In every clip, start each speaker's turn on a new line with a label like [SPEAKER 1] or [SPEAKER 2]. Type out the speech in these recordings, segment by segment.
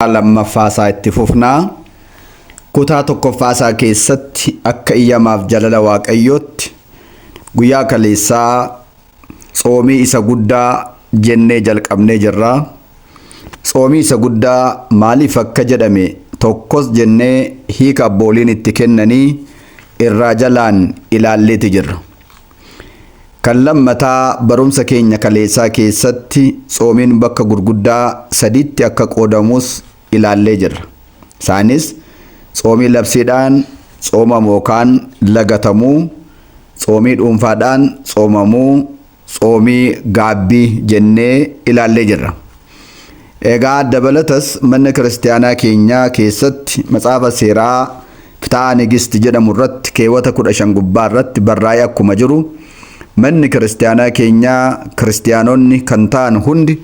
[SPEAKER 1] Lammaffaa isaa itti fufnaa. Kutaa tokkoffaa isaa keessatti akka iyyamaaf jaalala Waaqayyootti guyyaa kaleessaa tsoomii isa guddaa jennee jalqabnee jirra. Tsoomii isa guddaa maaliif akka jedhame tokkos jennee hiika abbooliin itti kennanii irraa jalaan ilaalleeti jirra. Kan lammataa barumsa keenya kaleessaa keessatti tsoomiin bakka gurguddaa sadiitti akka qoodamus ilaallee jirra. Isaanis tsoomii labsiidhaan tsoomamu yookaan lagatamuu, tsoomii dhuunfaadhaan tsoomamuu, tsoomii gaabbii jennee ilaallee jirra. Egaa dabalatas mana kiristaanaa keenyaa keessatti matsaafa seeraa Fitaa Nigist jedhamu irratti keewwata 15 gubbaa irratti barraa'ee akkuma jiru, manni kiristaanaa keenyaa kiristaanonni kan ta'an hundi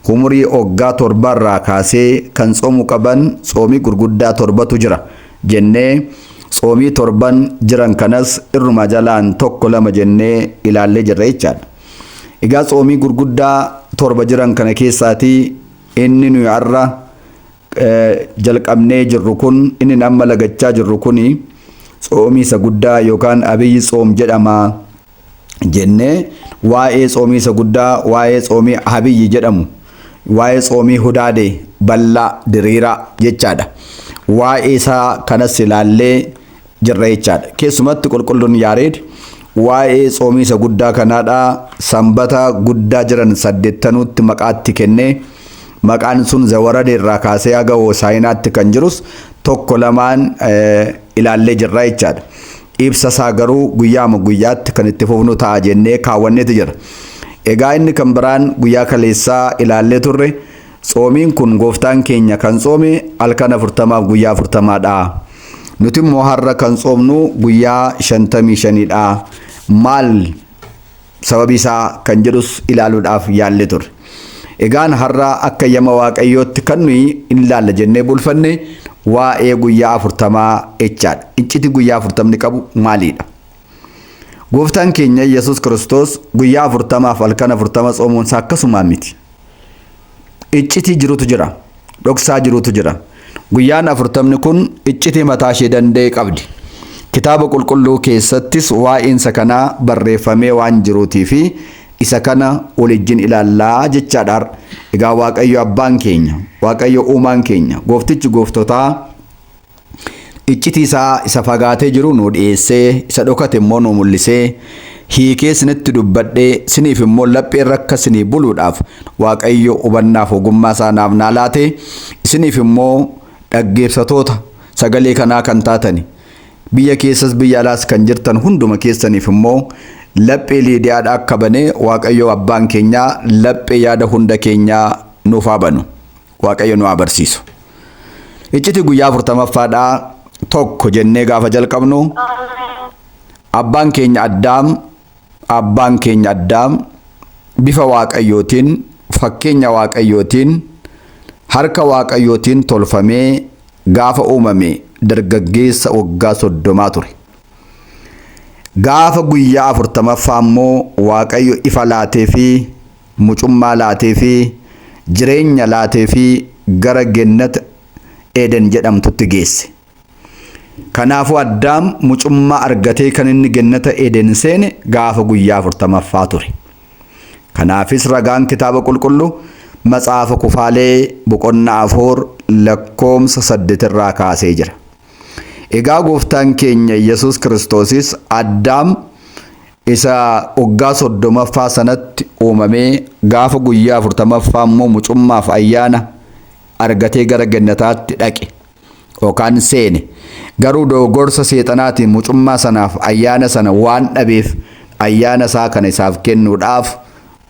[SPEAKER 1] umurii waggaa torbaarraa kaasee kan tsoomuu qaban tsoomii gurguddaa torbatu jira jennee tsoomii torban jiran kanas irruma jalaan tokko lama jennee ilaallee jirra jechaadha. Egaa tsoomii gurguddaa torba jiran kana keessaatii inni nuyi har'a jalqabnee jirru kun, inni amma lagachaa jirru kun, tsoomii isa guddaa yookaan abiyyi tsoom jedhama jennee waa'ee tsoomii isa guddaa, waa'ee tsoomii abiyyi jedhamu, waa'ee tsoomii hudaadee bal'aa diriiraa jechaadha. Waa'ee isaa kanas ilaallee jirra jechaadha. Keessumatti qulqulluun Yaareed waa'ee tsoomii isa guddaa kanaadha sanbata guddaa jiran saddeettanuutti maqaatti kennee, maqaan sun Zawarade irraa kaasee haga Hoosaayinaatti kan jirus tokko lamaan ilaallee jirra jechaadha. Ibsa isaa garuu guyyaama guyyaatti kan itti fufnu ta'a jennee kaawwanneeti jira. Egaa inni kan biraan guyyaa kaleessaa ilaallee turre, tsoomiin kun gooftaan keenya kan tsoome halkan 40f guyyaa 40dha. Nuti immoo har'a kan tsoomnu guyyaa 55dha. Maal sababi isaa kan jedhus ilaaluudhaaf yaallee turre. Egaan har'a akka yama Waaqayyootti kan nuyi in ilaalla jennee bulfanne waa'ee guyyaa 40 jechaadha. Iccitii guyyaa 40 qabu maalidha? Gooftaan keenya Yesuus Kiristoos guyyaa 40f halkan 40 tsoomuun isaa akkasumaan miti. Iccitii jirutu jira. Dhoksaa jirutu jira. Guyyaan 40 kun iccitii mataa ishee danda'e qabdi. Kitaaba qulqulluu keessattis waa'eensa kanaa barreeffamee waan jiruutii fi isa kana walijjin ilaallaa jechaadha. Egaa Waaqayyo abbaan keenya, Waaqayyo uumaan keenya, gooftichi gooftotaa iccitii isaa isa fagaatee jiru nu dhiyeessee, isa dhokate immoo nu mul'isee, hiikee isinitti dubbadhee, isiniif immoo laphee rakka isinii buluudhaaf Waaqayyo hubannaaf ogummaa isaa naaf naa laate, isiniif immoo dhaggeeffatoota sagalee kanaa kan taatani biyya keessas biyya alaas kan jirtan hunduma keessaniif immoo laphee Liidiyaadhaa akka banee Waaqayyo abbaan keenyaa laphee yaada hunda keenyaa nuuf haa banu. Waaqayyo nu haa barsiisu. Iccitii guyyaa 40ffaadhaa tokko jennee gaafa jalqabnu, abbaan keenya Addaam bifa Waaqayyootiin, fakkeenya Waaqayyootiin, harka Waaqayyootiin tolfamee gaafa uumame dargaggeessa waggaa 30 ture. Gaafa guyyaa 40ffaa immoo Waaqayyo ifa laatee fi mucummaa laatee fi jireenya laatee fi gara Gennat Eden jedhamtutti geesse. Kanaafuu Addaam mucummaa argatee kan inni Gennata Eden seene gaafa guyyaa 40ffaa ture. Kanaafis ragaan kitaaba qulqulluu matsaafa Kufaalee boqonnaa 4 lakkoomsa 8 irraa kaasee jira. Egaa gooftaan keenya Yesuus Kiristoosis Addaam isa waggaa 30ffaa sanatti uumamee gaafa guyyaa 40ffaa immoo mucummaaf ayyaana argatee gara gennataatti dhaqe yookaan seene. Garuu dogoggorsa seexanaatiin mucummaa sanaaf ayyaana sana waan dhabeef, ayyaana isaa kana isaaf kennuudhaaf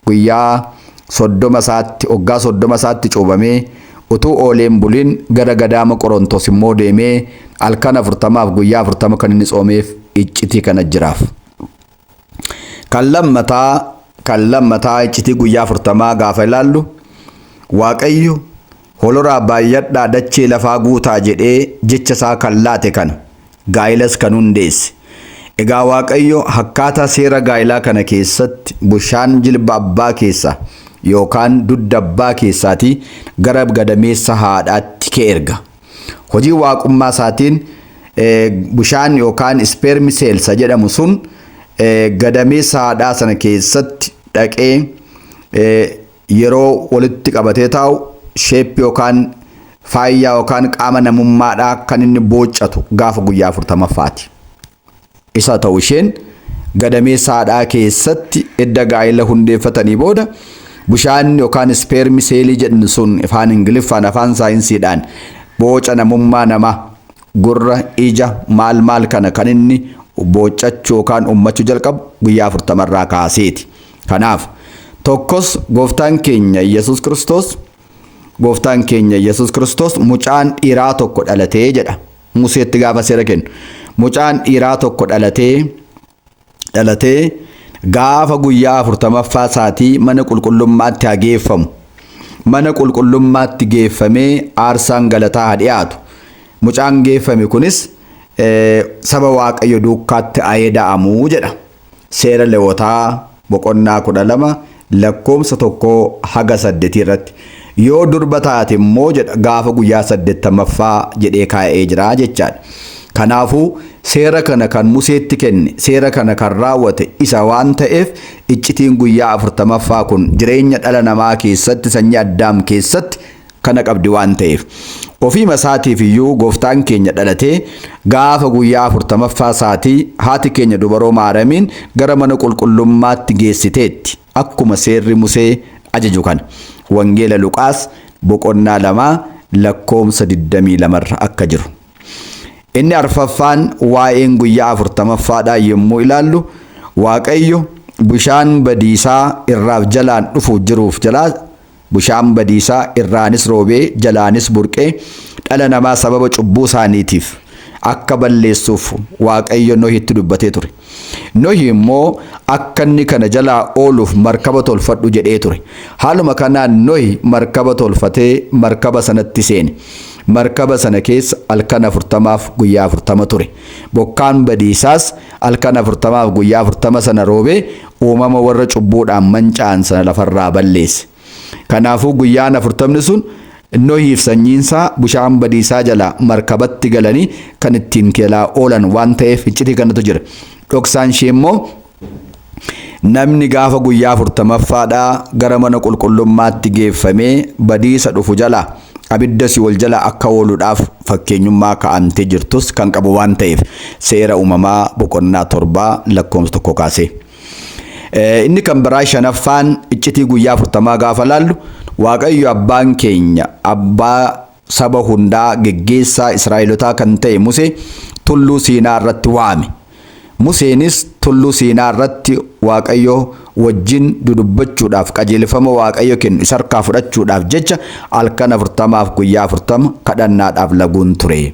[SPEAKER 1] guyyaa 30 isaatti, waggaa 30 isaatti cuubamee utuu ooleen bulin gara gadaama Qorontos immoo deemee halkan 40f guyyaa 40 kan inni tsoomeef iccitii kana jiraaf. Kan lammataa iccitii guyyaa 40 gaafa ilaallu, Waaqayyo "Holoraa, baay'adhaa, dachee lafaa guutaa" jedhee jecha isaa kan laate kana gaa'ilas kan hundeesse. Egaa Waaqayyo akkaataa seera gaa'ilaa kana keessatti bushaan jilba abbaa keessaa yookaan dugda abbaa keessaatii gara gadameessa haadhaatti hiikee erga. Hojii waaqummaa isaatiin bishaan yookaan sperm cells jedhamu sun gadameessa haadhaa sana keessatti dhaqee yeroo walitti qabatee taa'u, shape yookaan faayyaa yookaan qaama namummaadhaa kan inni booccatu gaafa guyyaa 40ffaati. Isa ta'u isheen gadameessa haadhaa keessatti edda gaa'ela hundeeffatanii booda, bishaan yookaan sperm cellii jedhnu sun afaan Ingiliffaan, afaan saayinsiidhaan boca namummaa namaa, gurra, ija, maal maal kana kan inni booccachuu yookaan ummachuu jalqabu guyyaa 40rraa kaaseeti. Kanaaf tokkos gooftaan keenya Yesuus Kiristoos mucaan dhiiraa tokko dhalatee jedha. Museetti gaafa seera kennu. Mucaan dhiiraa tokko dhalatee gaafa guyyaa 40ffaa isaatii mana qulqullummaatti haa geeffamu. Mana qulqullummaatti geeffamee aarsaan galataa haa dhiyaatu. Mucaan geeffame kunis saba Waaqayyo duukaatti haa eda'amuu jedha. Seera Lewotaa boqonnaa 12 lakkoomsa 1 haga 8 irratti. Yoo durba taate immoo jedha, gaafa guyyaa 80ffaa jedhee kaa'ee jira jechaadha. Kanaafuu seera kana kan Museetti kenne, seera kana kan raawwate isa waan ta'eef, iccitiin guyyaa 40ffaa kun jireenya dhala namaa keessatti, sanyii Addaam keessatti kana qabdi waan ta'eef. Ofiima isaatiif iyyuu gooftaan keenya dhalatee gaafa guyyaa 40ffaa isaatii haati keenya dubaroo Maaramiin gara mana qulqullummaatti geessiteetti, akkuma seerri Musee ajaju kana. Wangeela Luqaas boqonnaa 2 lakkoomsa 22 irra akka jiru. Inni arfaffaan, waa'een guyyaa 40ffaadhaa yommuu ilaallu, Waaqayyo bishaan badiisaa irraaf jalaan dhufuuf jiruuf jalaa, bishaan badiisaa irraanis roobee jalaanis burqee dhala namaa sababa cubbuu isaaniitiif akka balleessuuf Waaqayyo Nohitti dubbatee ture. Nohi immoo akka inni kana jalaa ooluuf markaba tolfadhu jedhee ture. Haaluma kanaan Nohi markaba tolfatee markaba sanatti seene. Markaba sana keessa halkan 40f guyyaa 40 ture. Bokkaan badiisaas halkan 40f guyyaa 40 sana roobee uumama warra cubbuudhaan manca'an sana lafarraa balleesse. Kanaafuu guyyaan 40ni sun Nohiif sanyiinsaa bishaan badiisaa jalaa markabatti galanii kan ittiin kelaa oolan waan ta'eef, iccitii kanatu jira. Dhoksaan ishee immoo namni gaafa guyyaa 40ffaadhaa gara mana qulqullummaatti geeffamee badiisa dhufu jalaa, abidda si'ool jala akka ooluudhaaf fakkeenyummaa kaa'amtee jirtus kan qabu waan ta'eef, Seera Uumamaa boqonnaa 7 lakkoomsa 1 kaasee. Inni kan biraa shanaffaan, iccitii guyyaa 40 gaafa laallu, Waaqayyo abbaan keenya, abbaa saba hundaa, geggeessaa Israa'elotaa kan ta'e Musee tulluu Siinaa irratti waame. Museenis tulluu Siinaa irratti Waaqayyo wajjin dudubbachuudhaaf, qajeelfama Waaqayyo kennu isa harkaa fudhachuudhaaf jecha halkan 40f guyyaa 40 kadhannaadhaaf laguun ture.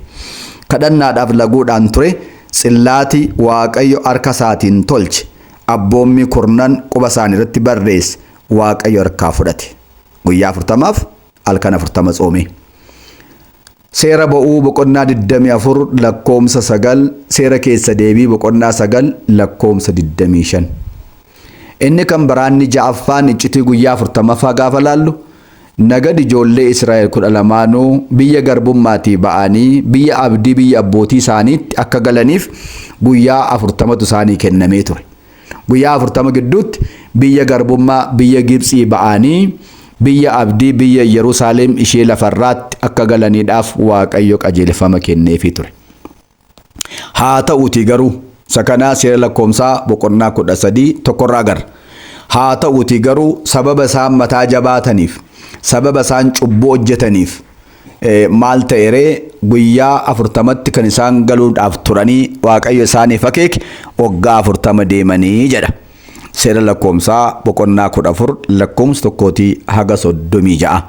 [SPEAKER 1] Kadhannaadhaaf laguudhaan ture, tsillaati Waaqayyo harka isaatiin tolche, abboommii kurnan quba isaanii irratti barreesse Waaqayyo harkaa fudhate. Guyyaa 40f halkan 40 tsoome. Seera Ba'uu boqonnaa 24 lakkoomsa 9, Seera Keessa Deebii boqonnaa 9 lakkoomsa 25. Inni kan biraanni ja'affaan, iccitii guyyaa 40ffaa gaafa laallu, nagad ijoollee Israa'el 12nuu biyya garbummaatii ba'anii biyya abdii, biyya abbootii isaaniitti akka galaniif guyyaa 40tu isaanii kennamee ture. Guyyaa 40 gidduutti biyya garbummaa, biyya Gibxii ba'anii biyya abdii, biyya Yerusaalem ishee lafarraatti akka galaniidhaaf Waaqayyo qajeelfama kenneefii ture. Haa ta'uutii garuu, isa kanaa Seera Lakkoomsaa boqonnaa 13 tokkorraa agarra. Haa ta'uutii garuu sababa isaan mataa jabaataniif, sababa isaan cubbuu hojjetaniif maal ta'eree? Guyyaa 40tti kan isaan galuudhaaf turanii Waaqayyo isaaniif akeeke waggaa 40 deemanii jedha. Seera Lakkoomsaa boqonnaa 14 lakkoomsa 1 haga 36.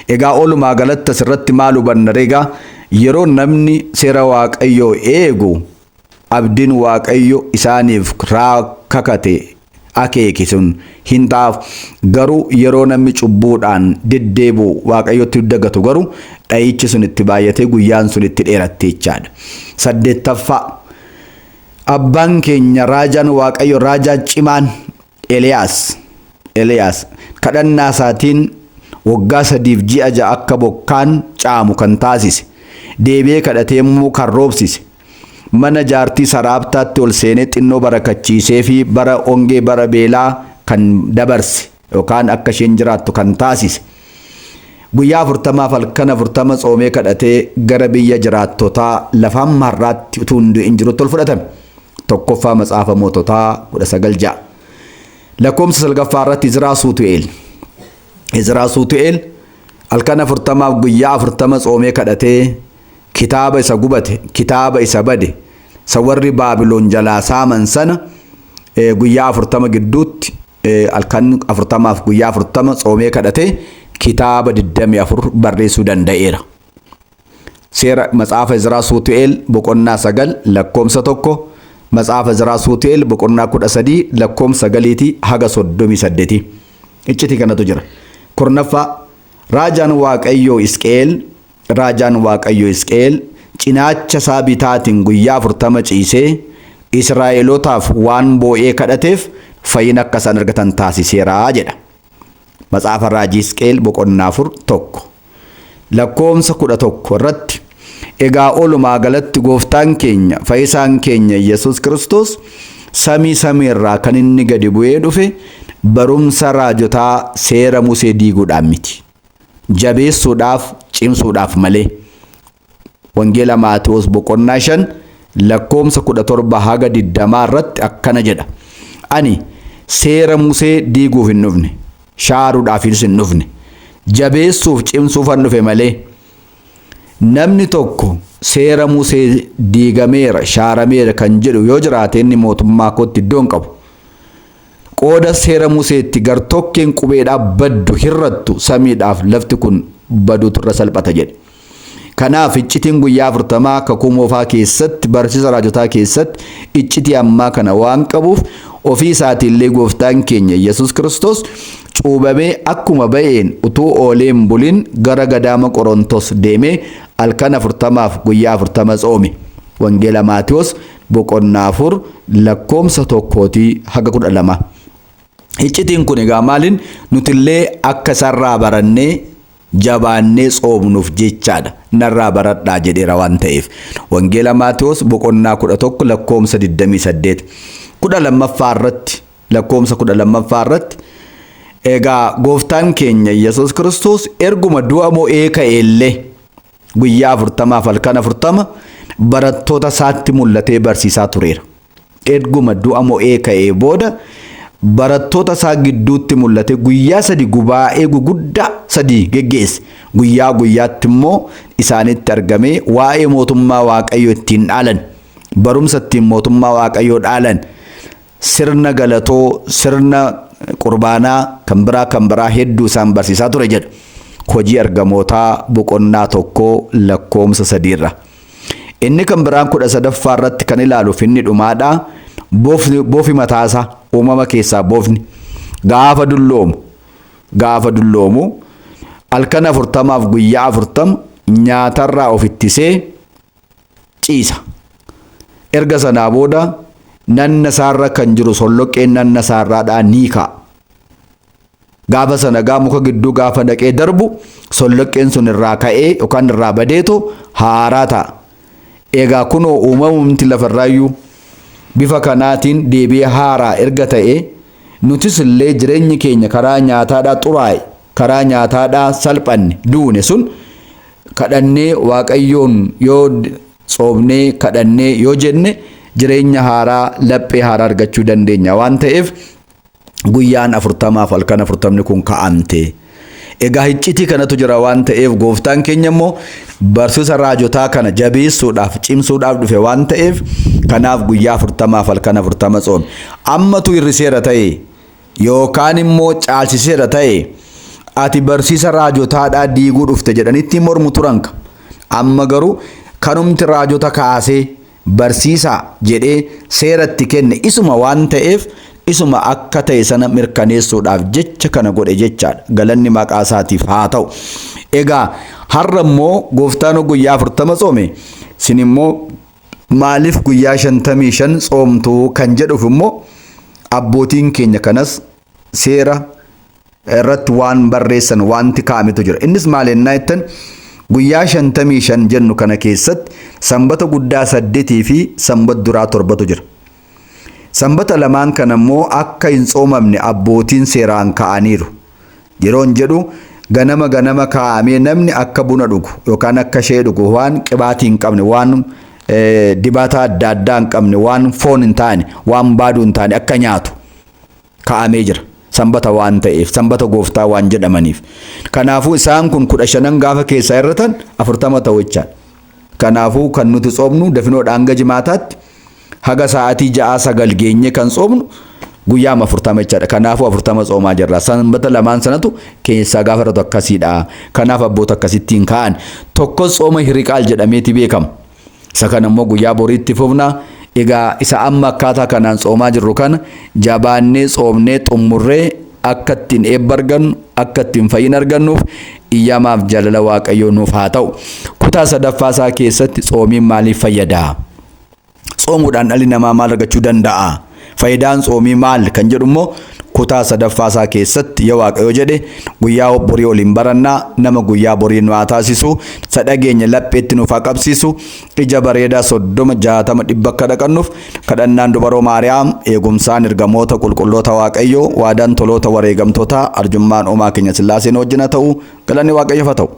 [SPEAKER 1] Egaa oolumaa galatti asirratti maal hubanna? Egaa yeroo namni seera Waaqayyoo eegu, abdiin Waaqayyo isaaniif kakate, akeeke sun hin ta'aaf. Garuu yeroo namni cubbuudhaan deddeebi'u, Waaqayyotti dagatu, garuu dha'ichi sun itti baay'atee guyyaan sun itti dheeratte jechaadha. Saddeettaffaa, abbaan keenya raajaan Waaqayyo, raajaa cimaan Eliyaas kadhannaa isaatiin Waggaa 3f ji'a 6 akka bokkaan caamu kan taasise. Deebi'ee kadhatee immoo kan roobsise. Mana jaartii Saraaptaatti ol seenee xinnoo barakachiisee fi bara ongee bara beelaa kan dabarse yookaan akka isheen jiraattu kan taasise. Guyyaa 40f halkan 40 tsoomee kadhatee gara biyya jiraattotaa lafa hamma har'aatti utuu hin du'in jirutti ol fudhatame. Tokkoffaa Matsaafa Moototaa 19:6. Lakkoomsa salgaffaa irratti Izraa Suutu'eel. Izraa Suutu'eel halkan 40f guyyaa 40 tsoomee kadhatee kitaaba isa gubate, kitaaba isa bade, isa warri Baabiloon jalaa saaman sana guyyaa 40 gidduutti halkan 40f guyyaa 40 tsoomee kadhatee kitaaba 24 barreessuu danda'eera. Seera Matsaafa Izraa Suutu'eel boqonnaa 9 lakkoomsa 1, Matsaafa Izraa Suutu'eel boqonnaa 13 lakkoomsa 9 haga 38. Iccitii kanatu jira. Kurnaffaa, Raajaan Waaqayyoo Isqeel, Raajaan Waaqayyoo Isqeel cinaacha isaa bitaatiin guyyaa 40 ciisee Israa'elootaaf waan boo'ee kadhateef fayyina akka isaan argatan taasiseera jedha. Matsaafa Raajii Isqeel boqonnaa 4 1. Lakkoomsa 11 irratti egaa olumaa galatti gooftaan keenya fayyisaan keenya Yesuus Kiristoos samii samii irraa kan inni gadi bu'ee dhufe barumsa raajotaa seera Musee diiguudhaan miti. Jabeessuudhaaf cimsuudhaaf malee. Wangeela Maatewos boqonnaa 5 lakkoomsa 17 haga 20 irratti akkana jedha. Ani seera Musee diiguuf hin dhufne, shaaruudhaafis hin dhufne, jabeessuuf cimsuufan dhufe malee. Namni tokko seera Musee diigameera, shaarameera kan jedhu yoo jiraate inni mootummaa kootti iddoo hin qabu. Qooda seera Museetti gartokkeen qubeedhaa baddu hirrattu samiidhaaf lafti kun baduutu irra salphata jedhe. Kanaaf iccitiin guyyaa 40 kakuu moofaa keessatti barsiisa raajotaa keessatti iccitii ammaa kana waan qabuuf ofii isaatiillee gooftaan keenya Yesuus Kiristoos cuubamee akkuma ba'een utuu oolee hin bulin gara gadaama Qorontos deemee halkan 40f guyyaa 40 tsoome. Wangeela Maatewos boqonnaa 4 lakkoomsa 1 haga 12. Iccitiin kun egaa maalin nutillee akka isarraa barannee jabaannee tsoomnuuf jechaadha. Narraa baradhaa jedheera waan ta'eef. Wangeela Maatewos boqonnaa 11 lakkoomsa 28. 12ffaa irratti lakkoomsa 12ffaa irratti egaa gooftaan keenya Yesuus Kiristoos erguma du'a mo'ee ka'eellee guyyaa 40f halkan 40 barattoota isaatti mul'atee barsiisaa tureera. Erguma du'a mo'ee ka'ee booda barattoota isaa gidduutti mul'ate guyyaa 3 gubaa'ee guguddaa 3 geggeesse. Guyyaa guyyaatti immoo isaanitti argamee waa'ee mootummaa Waaqayyoo ittiin dhaalan, barumsa ittiin mootummaa Waaqayyoo dhaalan, sirna galatoo, sirna qurbaanaa kan biraa kan biraa hedduu isaan barsiisaa ture jedha. Hojii Ergamootaa boqonnaa 1 lakkoomsa 3 irra. Inni kan biraan 13ffaa irratti kan ilaaluuf inni dhumaadha. Bofi mataasaa uumama keessaa bofni gaafa dulloomu halkan 40f guyyaa 40 nyaatarraa of ittisee ciisa. Erga sanaa booda nanna isaarra kan jiru solloqqeen nanna isaarraadhaa ni ka'a. Gaafa sana gaa muka gidduu gaafa dhaqee darbu solloqqeen sun irraa ka'ee yookaan irraa badeetu haaraa ta'a. Egaa kunoo uumamumti lafarraayyuu bifa kanaatiin deebi'ee haaraa erga ta'ee nutis illee jireenyi keenya karaa nyaataadhaa xuraa'e, karaa nyaataadhaa salphanne, duune sun kadhannee Waaqayyoon yoo tsoomnee kadhannee yoo jenne jireenya haaraa laphee haaraa argachuu dandeenya waan ta'eef guyyaan 40f halkan 40 kun ka'amte. Egaa iccitii kanatu jira waan ta'eef gooftaan keenya immoo barsiisa raajotaa kana jabeessuudhaaf cimsuudhaaf dhufe waan ta'eef kanaaf guyyaa 40f halkan 40 tsoome. Ammatu hir'iseera ta'e yookaan immoo caalchiseera ta'e ati barsiisa raajotaadhaa diiguu dhufte jedhanitti mormu turanka. Amma garuu kanumti raajota kaasee barsiisaa jedhee seera itti kenne isuma waan ta'eef isuma akka ta'e sana mirkaneessuudhaaf jecha kana godhe jechaadha. Galanni maqaa isaatiif haa ta'u. Egaa har'a immoo gooftaan guyyaa 40 tsoome isin immoo maaliif guyyaa 55 tsoomtu kan jedhuuf immoo abbootiin keenya kanas seera Irratti waan barreessan wanti kaa'ametu jira. Innis maal ennaa jettan, guyyaa 55 jennu kana keessatti sanbata guddaa 8 fi sanbata duraa 7tu jira. Sanbata lamaan kana immoo akka hin tsoomamne abbootiin seeraan kaa'aniiru. Yeroon jedhu ganama ganama kaa'amee namni akka buna dhugu yookaan akka shee dhugu, waan qibaatii hin qabne, waan dibata adda addaa hin qabne, waan foon hin taane, waan baaduu hin taane akka nyaatu kaa'amee jira. Sanbata waan ta'eef, sanbata gooftaa waan jedhamaniif. Kanaafuu isaan kun 15n gaafa keessaa hir'atan 40 ta'u jechaadha. Kanaafuu kan nuti tsoomnu dafinoodhaan hanga jimaataatti haga sa'aatii 6 9 geenye kan tsoomnu guyyaama 40 jechaadha. Kanaafuu 40 tsoomaa jirra. Sanbata lamaan sanatu keessaa gaafa irratu akkasiidha. Kanaaf abboota akkasittiin kaa'an. Tokkos tsooma hiriqaal jedhameeti beekama. Isa kana immoo guyyaa boriitti fufna. Egaa isa amma akkaataa kanaan tsoomaa jirru kana jabaannee tsoomnee xummurree akka ittiin eebba argannu, akka ittiin fayyina argannuuf iyyamaaf jaalala Waaqayyoo nuuf haa ta'u. Kutaa sadaffaa isaa keessatti tsoomiin maaliif fayyada? Tsoomuudhaan dhalli namaa maal argachuu danda'a? Faayidaan tsoomii maal kan jedhu immoo kutaa sadaffaa isaa keessatti yoo Waaqayyo jedhe guyyaa borii waliin barannaa. Nama guyyaa borii nu haa taasisu. Isa dhageenya lapheetti nuuf haa qabsiisu. Ija bareedaa 30, 60, 100 akka dhaqannuuf kadhannaan dubaroo Maariyaam, eegumsaan ergamoota qulqulloota Waaqayyoo, waadaan toloota wareegamtootaa, arjummaan uumaa keenya Sillaaseen wajjin haa ta'u. Galanni Waaqayyoof haa ta'u.